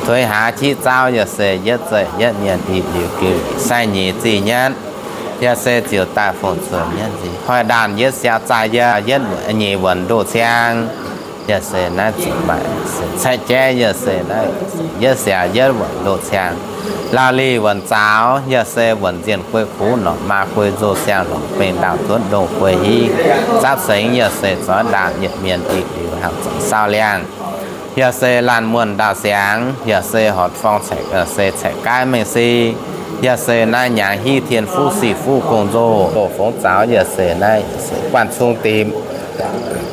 Tuix haaix qiex zauv yaac se yietv zeiv yietv mienh i liuz giu sai nyeic zih nyatv, yaac se ziouc daaih fongc cuonx nyatv nziex. Hoic ndaanh yietv siaaux zaah yaac yietv nyeic wuonc ndoh ciang, yaac se naaiv zuqc maaih caeqv jaiv yaac se naaiv yietv siaaux yietv wuonc ndoh ciang. Laauh lih wuonc zaaux yaac se wuonc nzienh guei kuv norqc maa guei nzoh siang-longc bengh ndaauh zuonv ndongh guei hiv, zapv sengx yaac se zoix ndaanh yietv mienh i liuz hnangv zoux saau liangh. Yaac se laanh muonh ndaauh siangx, yaac se horc forng caeqv, yaac se caeqv gaaiv mengh si, yaac se naaiv nyaangx hiv tien fuqv sic fuqv gong nzoh, fongx zaux yaac se naaiv guanh cung dimc,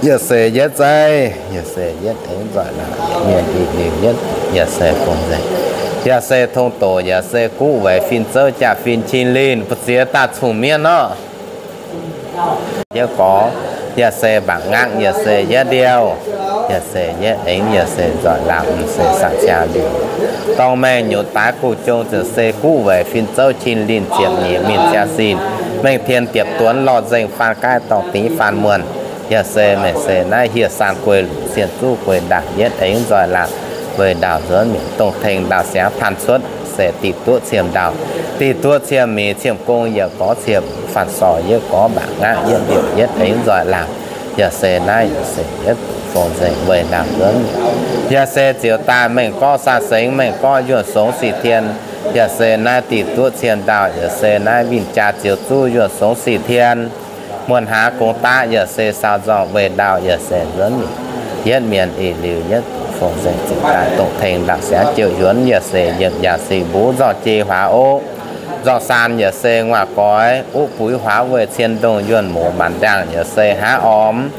yaac se yietv zeiv, yaac se yietv eix nzoih laangc mienh i liuz yietv, yaac se fongx nzengc. Yaac se tong doqc, yaac se guqv weic fin zouv jaa-fin cin linh, mbu'ziex daaih cun-mienv nor. Yietv gorx, yaac se mbac ngaqv, yaac se yietv ndiouh, yaac se yietv eix, yaac se nzoih laangc, se saah ziangh ndiouh. Dorngh mengh nyutc daaix guv jong, yaac se guqv weic fin zouv cin linh ziepc nyeic mingh ziangh sin, mengh tien diepc duonv lorh nzengc faan gaaiv dorngh dingx faan muonh, yaac se mengh se naaiv hieh saan guei lungc cien zuqv guei ndaangc yietv eix nzoih laangc, weic ndaauh nzuonx mienh dongh tengx ndaauh siangx paan cuotv se diqc duqv ciem ndaauh, diqc duqv ciem miz ciem gong, yietv gorx ciem faanv sorc, yietv gorx mbac ngaqv, yietv ndiouh yietv eix nzoih laangc, yaac se naaiv yaac se yietv fongx nzengc weic ndaauh nzuonx mienh. Yaac se ziouc daaih mengh gorngv saa sengx, mengh gorngv yuonh songx sic tien, yaac se naaiv diqc duqv ciem ndaauh, yaac se naaiv winh jaa ziouc zuqv yuonh songx sic tien. Muonh hlaax gong daqv yaac se saau nzorngh weic ndaauh yaac se nzuonx mienh, yietv mienh ih liuz yietv fongx nzengc ziouc daaih dongh tengx ndaauh siangx jouh yuonx yaac se yiem yaac se mbuv nzorngh jei huaax oqv, nzorngh saan yaac se nguaaz goix, uqv buix huaax weih cien ndongh yuonh moc maanc ndaangh yaac se hnangv ormx,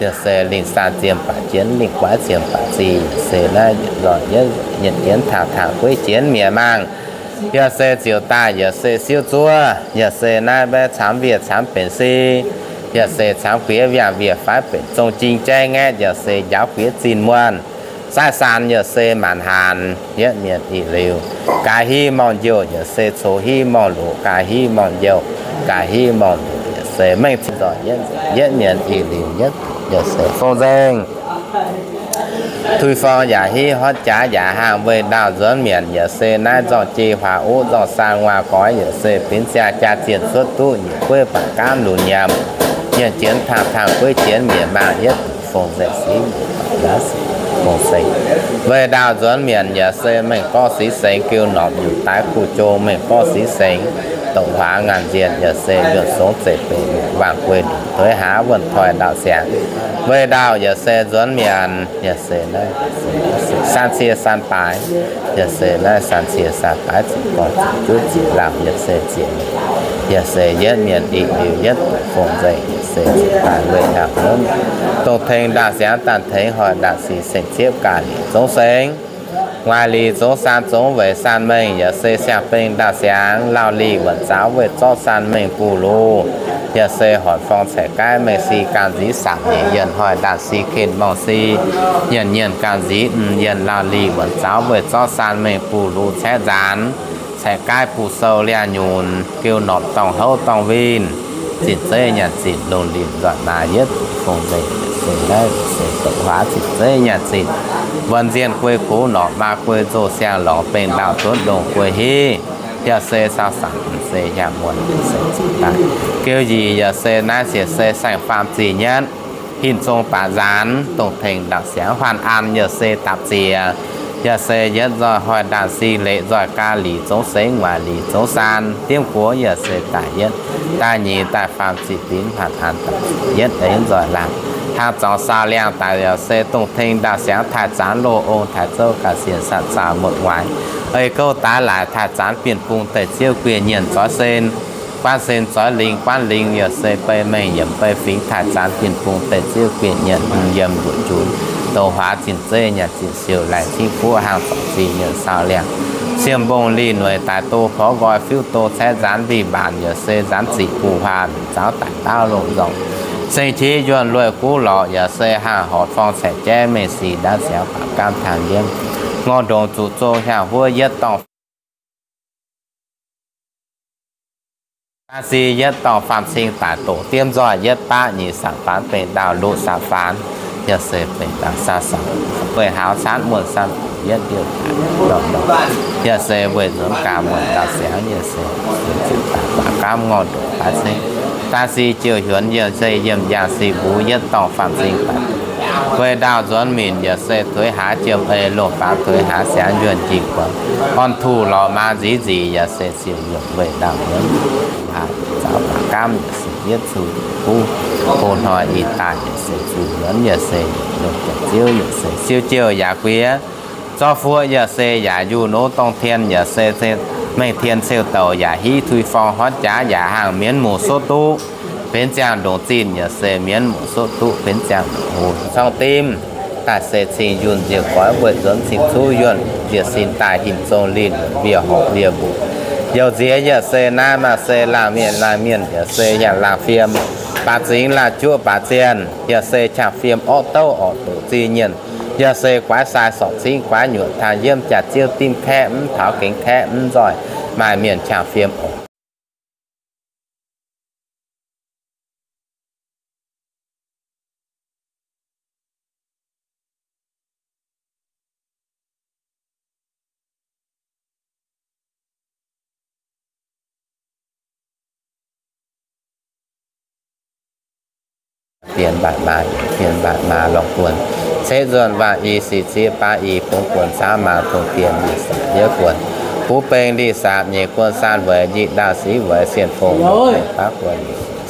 yaac se lingh saan ziem baac jienv, lingh guaiv ziem baac zih, se naaiv nzoih yietv yietv jienv tangx tangx gueiv jienv mi'aqv maangh. Yaac se ziouc daaih yaac se siouv zuov, yaac se naaiv mbaeqv camv wiev camv benx si, yaac se camv guiev wiangh wiev faix benx zong jing jaiv ngaeqv, yaac se njaaux guiev zinh muonh, zaaiv saan yaac se maanc haanx, yietv mienh ih liuz gaax hiv morngh njouh, yaac se cox hiv morngh loqc, gaax hiv morngh njouh, gaax hiv morngh loqc, yaac se mengh cien nzoih yietv mienh ih liuz yietv, yaac se fongx nzengc. Tuix forng yaac hiv, horpc jaax yaac haangh, weic ndaauh nzuonx mienh yaac se naaiv nzorngh jei huaax uqv, nzorngh saan nguaaz goix yaac se binv ziangh jaa zienh cuotv duqv nyungc gueiv baac gaamv lunx nyiemc, yienh jienv tangx tangx gueiv jienv mi'aqv maangh yietv fongx nzengc sic, fongx sengx. Weic ndaauh nzuonx mienh yaac se mengh gorngv sic sengx, geu norqc nyutc daaix guv jong mengh gorngv sic sengx, doqc huaax ngaanc nzienh yaac se yuonh songx zeiv benx waangh guei ndongc tuix haav wuonh toic ndaauh siangx. Weic ndaauh yaac se nzuonx mienh yaac se naaiv saan cie saan baaix, yaac se naaiv saan cie saan baaix ziepc gorngv ziepc juov ziepc laauh yaac se ziepc, yaac se yietv mienh ih liuz yietv fongx nzengc yaac se ziepc daaih weic ndaauh nzuonx, dongh tengx ndaauh siangx daaih tengx hoic ndaauh sic sengc ziepv gaax lic zongx sengx. Nguaaic lic zongx saan zongx weic saan mengh yaac se siang-beng ndaauh siangx, laauh lic wuonc zaaux weih zorqv saan mengh buh luc, yaac se horc forng caeqv gaaiv mengh si ganh nziv sapc nyeic yienh hoic ndaauh si ken morngh si, yienh nyienh ganh nziv m'yienh laauh lic wuonc zaaux weih zorqv saan mengh buh luc caeqv nzaanx, caeqv gaaiv buh sou liangh nyunc, geu norqc dorngh houv dorngh winh, zinh zeiv nyanc zinh lungh linh nzuonx naaiv yietv fongx nzengc se naaiv se doqc huaav zinh zeiv nyanc zinh, wuonx nzienh guei kuv norqc maa guei nzoh siang-lorngc bengh ndaauh zuonv ndongh guei hiv, yaac se saau saanc se yaac muonc se zinh daaih. Geu yie yaac se naaiv siec se saeng-faam zinh nyatv, hinc zong baac nzaanx, dongh tengx ndaauh siangx huaanh an yaac se dapc ziec, yaac se yietv nzoih hoic ndaauh si leiz nzoih gaax lic zongx sengx, nguaaic lic zongx saan, diemv guoqv yaac se daaih yietv, daaih nyeic daaih faam zic binx hnaatv an daaih yietv eix nzoih laangc, hnangv zorngx saau liangh daaih yaac se dongh tengx ndaauh siangx taaih zanx loz ong taaih zouv ga'sienx sanh zaah motv waaic, ei gouv daaih laaic taaih zanx bienh bung deic ziouv guienh nyienh zoix sen, guanv sen zoix lingh guanv lingh yaac se bei mengh yiemc bei fingx taaih zanx bienh bung deic ziouv guienh nyienh hmz yiem mbuoqc junc, doqc huaav zinh zeiv nyanc zinh siou laengz cingv fuqv hnangv zorngx zinh nyienh saau liangh, siem mbong lih nueic daaih do porv nqoi fiuv do caeqv nzaanx mbiv mbaanc yaac se nzaanx ziqc buv huaah zaaux daaih ndaauv longh nzorngc, seng qiex yuonh luoih guv lorqc yaac se haangh horc forng caeqv jaiv mengh sic ndaauv siangx baac gaamv tangx yiemv, ngorc ndongx zuqc zong hiaang huov yietv dorngh Aa si yietv dorngh faam cing daaih doqc diemv nzoih yietv baqv nyic saangc faanx bengh ndaauh luqc saangc faanx, Yaac se benx dangh saah saah, weih hauz saatv muonh saatv yietv ndiouh daaih, yaac se weih nzuonx gaax muonh gaax siangx, yaac se ziouc daaih baac gaamv ngorh ndoqc baav cengv, daaih sic jiouc hiuonx, yaac se yiem yangh sic mbuo yietv dorngh faam-zingh daaih, weih ndaauh nzuonx minc, yaac se tuix haaix jiem ei longh faaux, tuix haaix siangx yuonh njiec guonx, orn tuh lorz maa nziz nzic, yaac se ziouc yiem weih ndaauh nzuonx minc, haaix zaux baac gaamv yaac se yietv zuqc buv, hlo hnoi ih daaih yaac se zuqc yuonx, yaac se longc jaax ziouv, yaac se siou jiouh yaac guiex, zorqv fuoqv yaac se yaac njuh nov dongh tien, yaac se mengh tien ceu douc yaac hiv, tui forng horv jaax yaac haangh, mienv muoz soqv duqv benx ziangh ndongc zinh, yaac se mienv muoz soqv duqv benx ziangh ndongc hlo, cong dimv daaih se cing yunh nziouc goix, weic nzuonx cing cuv yuonh nziouc sin daaih hinc zong linh, wiev horc wiev mbuoqc, youc nziex yaac se naaiv maaih se laangh mienh laangh mienh, yaac se yangh laangh fiem, baac zingx laangh juoqv baac zienh, yaac se qangx fiem orqv douv orqc doqc zinh nyienh, yaac se guaix sai sorc cingv guaix nyuoqc tangx yiem jaax ziouv dimv kaeqv mv taux gengx kaeqv mv nzoih, maaih mienh qangx fiem orqc Dien mbaatc maa, dien mbaatc maa lorngh guon, ceix nzuonx waangc i sic zieqc baav i bungx guon caauv maa dongh dien li saac yietv guon, buv beng li saac nyeic guon saan weic njiec ndaauh sic weic sienh fongc longc baav guon,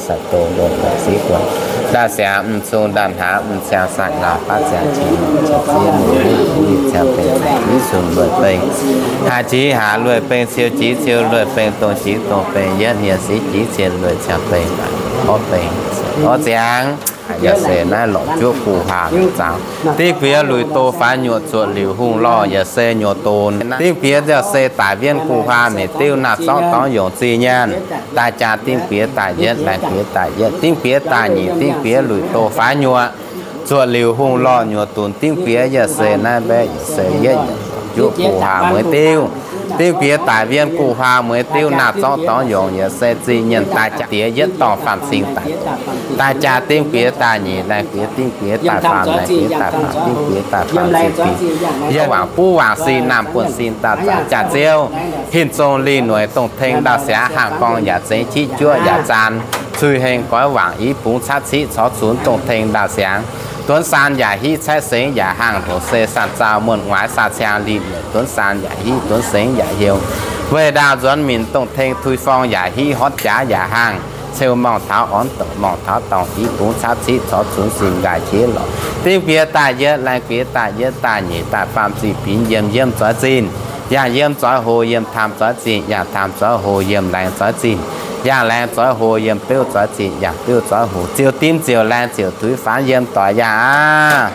sai dongh longc weic sic guon, ndaauh siangx m'zung ndaauh hnaangx m'ciangx sai ngauh baav ziangx qiex qiex zieqc muoz-muoz yietc ciangx beng ziqc zunh lueic beng, haaz jiex haaz lueic beng, ciou jiex ciou lueic beng, dongh jiex dongh beng, yietv nyiex sic jiex cien lueic ciangx beng, orv beng, orv ziangx. Yaac se naaiv lorqc juoqv guh huaang zaangc. Dingv bieqc luic doz faix nyuoqc zuoqc liuc hungh lorh yaac se nyuoqc donx. Dingv bieqc yaac se daic wienv guh huaang meic diuv naaiv zorqv dorngx yongc zinh nyaanh. Daaih jaa dingv bieqc daaih yietv, laengz bieqc daaih yietv, dingv bieqc daaih nyeic, dingv bieqc luic doz faix nyuoqc zuoqc liuc hungh lorh nyuoqc donx. Dingv bieqc yaac se naaiv mbaeqv yaac se yietv juoqv guh huaang mueiz diuv. Dingv bieqc daic wienv guh huaang mueiz diuv naaiv zorqv dorngx yongc yaac se zinh nyaanh daaih jaa diex yietv dorngh faam-zingh daaih. Daaih jaa dingv bieqc daaih nyeic, laengz bieqc dingv bieqc daaih faam, laengz bieqc daaih faam, dingv bieqc daaih faam ziepc fingx. Yiem wangc buv wangc sin naamh buonv sin daaih zaangc jaax ziouv. Hinc zong lingh noic dongh teng ndaauh siangx, haangh gorngv yaac zengx, qiex juoqv yaac zaan, cui heng goiv wangc i bungx cav ciqv corc cunx dongh teng ndaauh siangx. Duonx saan yaac hiv, caaiv sengx yaac haangh, ndongc se saan zaauh muonh muaiz saah ciangx lingh noic, duonx saan yaac hiv, duonx sengx yaac heuc. Weih ndaauh nzuonx minc dongh teng tui forng yaac hiv, horv jaax yaac haangh, ceu morngh taux orn douc, morngh taux dorngh i bungx cav ciqv corc cunx, sin nqaai qiex lorqc. Dingv bieqc daaih yietv, laengz bieqc daaih yietv, daaih nyeic, daaih faam ziepc fingx, yiem yiemv zoix zinh, yangh yiemv zoix hoc, yiem taam zoix zinh, yangh taam zoix hoc, yiem laengz zoix zinh, yangh laengz zoix hoc, yiem beuv zoix zinh, yangh beuv zoix hoc, ziouc dimv ziouc laengz ziouc tuix faanx yiem doix yangh aqv.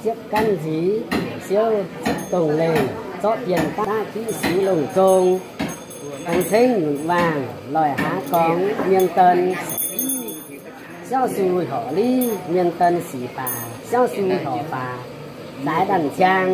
Ziepc ganh nziez, siou ziepc dongh lengh, zorqv bienh daav diqv sux longc zong. Aengx cengv nyunc waangh loic haaix gorngv mienh dien, siauv su horc liv mienh dien sic baac, siauv su horc baac zaaix ndanc ciang.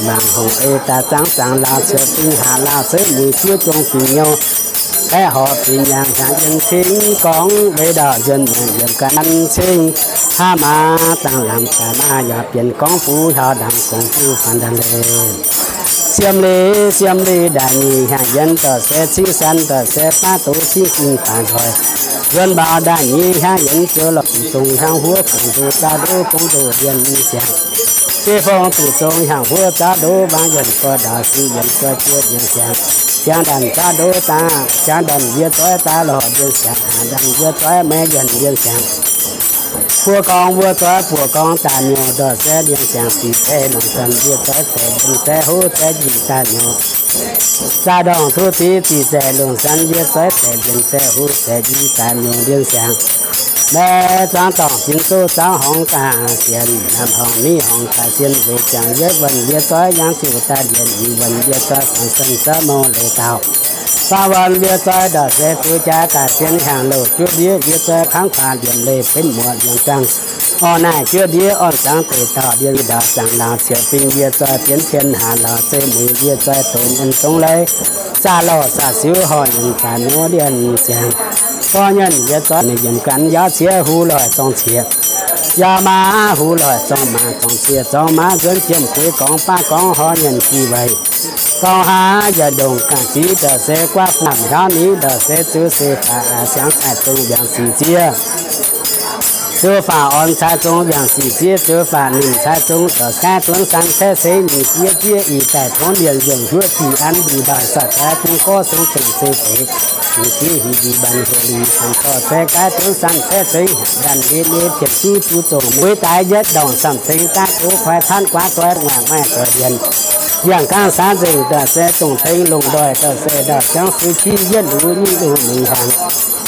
Laangc hongh ei daaih zaangv zaangc laauh, ciouv dingh haac laauh, seix mueiz juov zong fingx nyouh, baeqv horc fingx nyaangc hnyangx yien cingv gorngv, weic ndau nzuonx mienh yiem gan cingv, hnangv maaz dangh lamz daaih maaz yaac bienx gorngv fuqv hiaaux ndaangc gongx duqv faanh ndaangc leiz. Siem leiz, siem leiz ndaaih nyic hnyangx yien, ndortv se cingv san, ndortv se baav doz cingv zinh daaih nzoih. Nzuonx mbaaux ndaaih nyic hnyangx yien, ziouc lorz duqv zong hnyangx huov, gong ndoh zauv ndoh gong ndoh ndiev siangx. Ziouc fongx duqv zong hnyangx huov zauv ndoh, wangv yienh gorx ndaauv sic yienh gorx juov ndiev siangx. Siangx ndaamv zauv ndoh daaih, siangx ndaamv ndiev zoih daaih lorz ndiev siangx, haanz ndaamv ndiev zoih maiv yienh ndiev siangx. Buoz gorngv wuov zoih buoz gorngv daaih nyouh, ndortv se ndiev siangx zic zaeqv longc san ndiev zoih zaeqv ndiev zaeqv huv zaeqv njiec daaih nyouh. Zaah ndorngc tuv zic zic zaeqv longc san ndiev zoih zaeqv ndiev zaeqv huv zaeqv njiec daaih nyouh ndiev siangx. Maiv zuangx dorngc fin-zoh zauv horngz gaax sien, naamh horngz miv horngz gaax sien, weic ziangx yietv wuonh ndiev zoih yangh ziouc daaih ndiev, i wuonh ndiev zoih fangx sen zauv mouh leiz dauh. Faam wuonh ndiev zoih ndortv se zuqc jaax gaax sien, hnyangx louh juov ndiev ndiev zoih kangv faatv ndiev leiz benx muoqc ndiev zaangc. Orv naaic juov ndiev orn zaangc deic dauh ndiev ndaauv zaangc laauh, ciouv fingx ndiev zoih bienx tien haac laauh, zeiv mueiz ndiev zoih doqc mienh dongh leiz. Zaah lorh saah siuv horh nyienh daaih nyouv ndiev siangx. Gorx nyienh ndiev zoih ninh yiem gan yaac ciev huv loic zorng ciev. Yaac maaz huv loic zorng maaz, zorng ciev zorng maaz, nzuonx jiem gueix gorngv baav gorngv horh nyienh jiex weic. Gorngv haaix yietc ndongc ganh ziv ndortv se guaav fungc hnyouv ni ndortv se ziux se faatv siangx zaih zong mbiaangc sic ziev. Ziux faatv orn cai zong mbiaangc sic ziev, ziux faatv nimc cai zong ndortv gaeqv dunv san caeqv seix nyic ziev ziev ih daaih tongv mienh yiem huoqv zic an mbic mbaanh saah daaih bung gorv song zengc se feix. Nyic ziev hic mbic mbaanh huoqv lic cangx dorh se gaeqv dunv san caeqv seix hnyangx mbaanh ndiev ndiev pienx zuqv zuqc zongc meiv daaih yietc ndorngc samh ceng daav gox kuaix caanv guaav doix nguaaic maaih doix ndienh. Yangh gaangv saanv nzengc ndortv se dongh teng longc ndoih ndortv se ndortv siangv suiv jiv yietv lux nyic lux mingh hnyangx.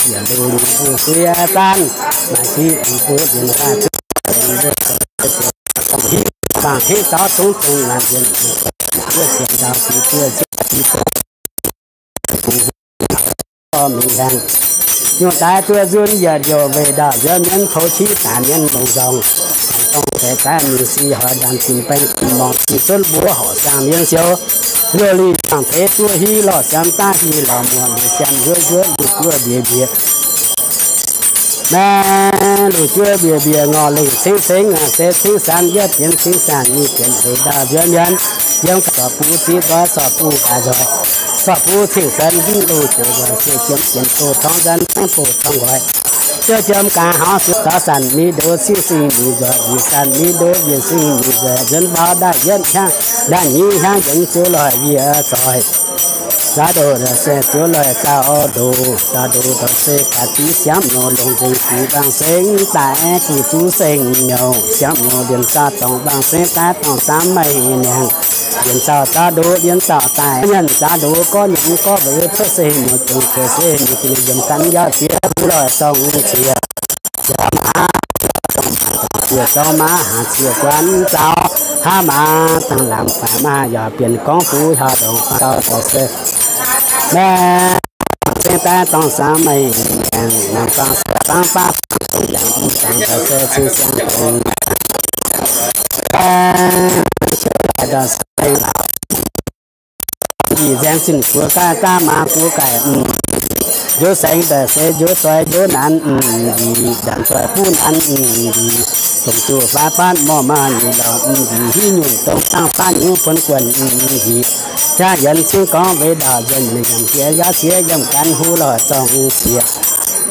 Yietc lux lungh mbuo suiv zaanv maaih jiv lungh mbuo mbienx daaih zuqc dongh hiuv bangc hiuv zaux zungv zong naanc mbienx wuov sienx ndau ziqc buo ziqc ziqc mingh hnyangx. Nyungc daaih duqv nzunc yietc youc weic ndau nzuonx mienh poux qiv daaih mienh longc nzorngc. Dongh deix daaih mingh sic hoic ndaamv zinh baeng zinh morngh zinh sunv mbuo horc siang mienh siou. Luoqc lic siang-teix duqv hiv lorh siam daav hiv lorh muoqc lic siam njuov njuov luoqc juov mbiex mbiex. Maiv luoqc juov mbiex mbiex ngorc lengc cingv cingv se cingv san yietv bienx cingv san nyic bienx weic ndau nzuonx mienh. Yiem gaax sorc buv ziv nzoih sorc buv gaax nzoih. Sorc buv cingv san hingv lungh jiex nzoih siec jiem jiex doh torngv nzanv torngv doh torngv nqoi. Ziouv jiem gaax hnangv siouc zaux sanc mingh ndoh cingv singx mingh nzoih, mbic sanc mingh ndoh mbic singx mingh nzoih, nzuonx mbaaux ndaaih yietv hnyangx ndaaih nyic hnyangx yienx ziouc loic yie zoih. Zaux ndoh ndortv se ziouc loic zaux ndoh, zaux ndoh ndortv se gaax ziv siamv nyouz longc nzengc gu'bangc sengx daaih gu'zuqc sengx nyouz, siamv nyouz liemh zaux dorngc bangc sengx daaih dorngc samv maiv hingh niangx. Liemh zaux zaux ndoh liemh zaux daaih nyanc zaux ndoh gorngv nyanc gorngv weic cuotv se hingh muoz jongc cuotv se hingh muoz jongc yiem gan yaac ziex huv loic zorng ziex. Yaac maaz, ziex zorng maaz, haaz ziex guanv zaux, hnangv maaz dangh lamz faix maaz yaac bienx gorngv fuqv hiaaux ndongc faaux gauh dorh se. Maiv ceng daaih dorngh samv maiv hingh niangx, nangc zangc se zangv baav fangx zong yangh mv dangx dorh se cing siang dongh. Maiv ziouc daaih dorh se laauc. Ih nzaeng zinh guoqv gaaih daav maaz guoqv gaaih mv njiec. Njoux saeng daaih se njoux zoih njoux naanx mv njiec, ndanc zoih buv naanx mv njiec. Dongh zuqc faix faatv morh maaz njiec lorqc mv njiec, hiuv nyungc dongh dangh faatv nyungc buonv guonc mv njiec. Jaa yienx cingv gorngv weic ndau nzuonx ninh yangh jiex yaac ziex yiem gan huv loic zorng ziex.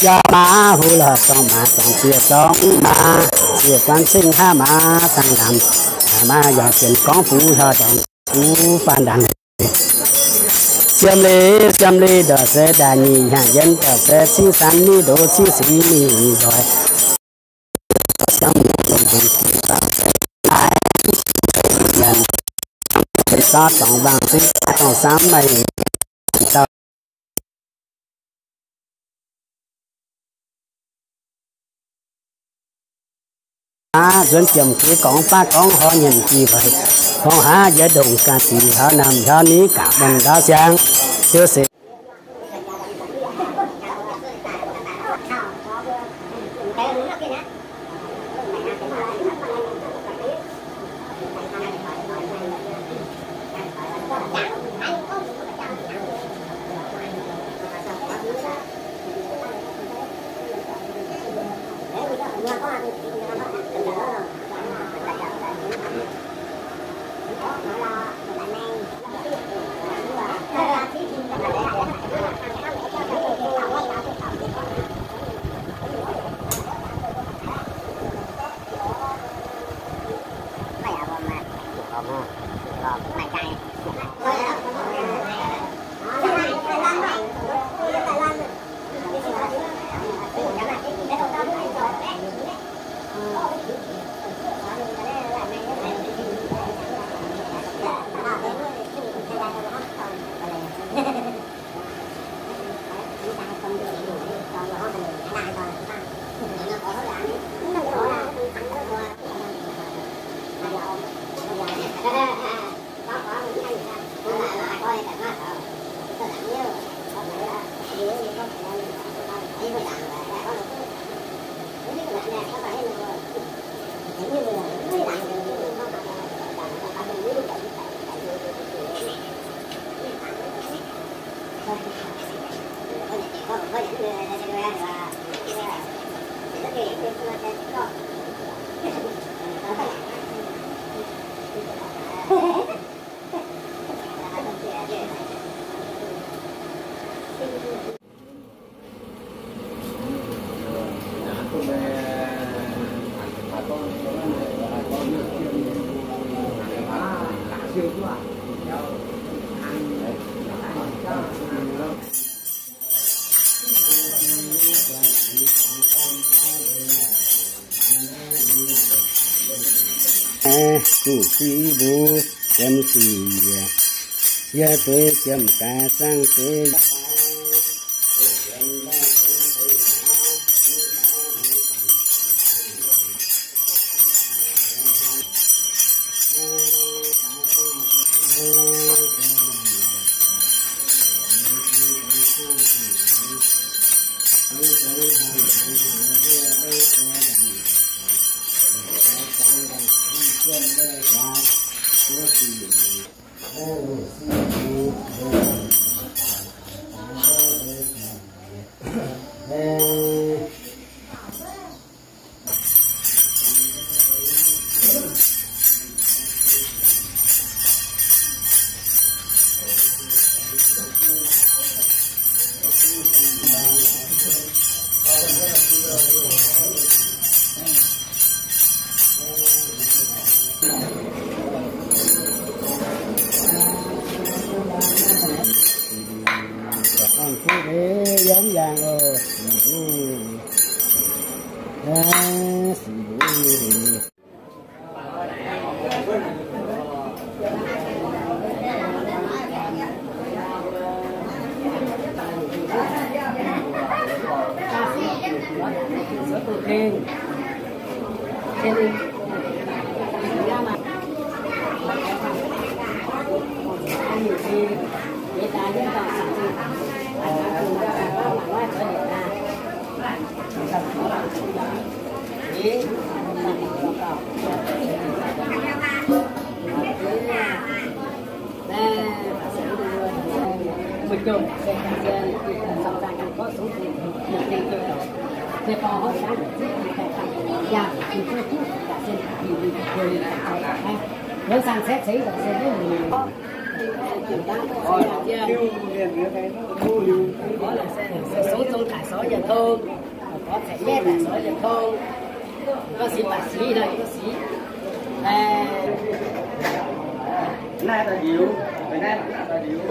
Yaac maaz huv loic zorng maaz, zorng ziex zorng maaz, ziex guanv cingv hnangv maaz dangh lamz. Maaz yaac bienx gorngv fuqv hiaaux ndongc fuqv faanh ndaangc. Siemv leiz, siemv leiz ndortv se daaih nyic hnyangx yienx ndortv se cingv san mingh ndoh cingv singx mingh nzoih. Siemv leiz, zorqv dorngc mbaang cingv dorngc samv maiv hingh dauh. Aav, nzuonx jiem gueix gorngv baav gorngv horh nyienh jiex weic, gorngv haaix yietc ndongc ganh zic hiaaux namh hiaaux ni gaax muonh ndaauv siang, ziouc se Zuqc sic mbuo ziemx sic, yie dueiv ziemx daaih zangv dueiv. Sou zong daic sorv yietc tong, gorx ceix nyaiv daic sorv yietc tong, gorx sic baac sic, gorx sic. Naaiv daaih liuz, naaiv daaih liuz.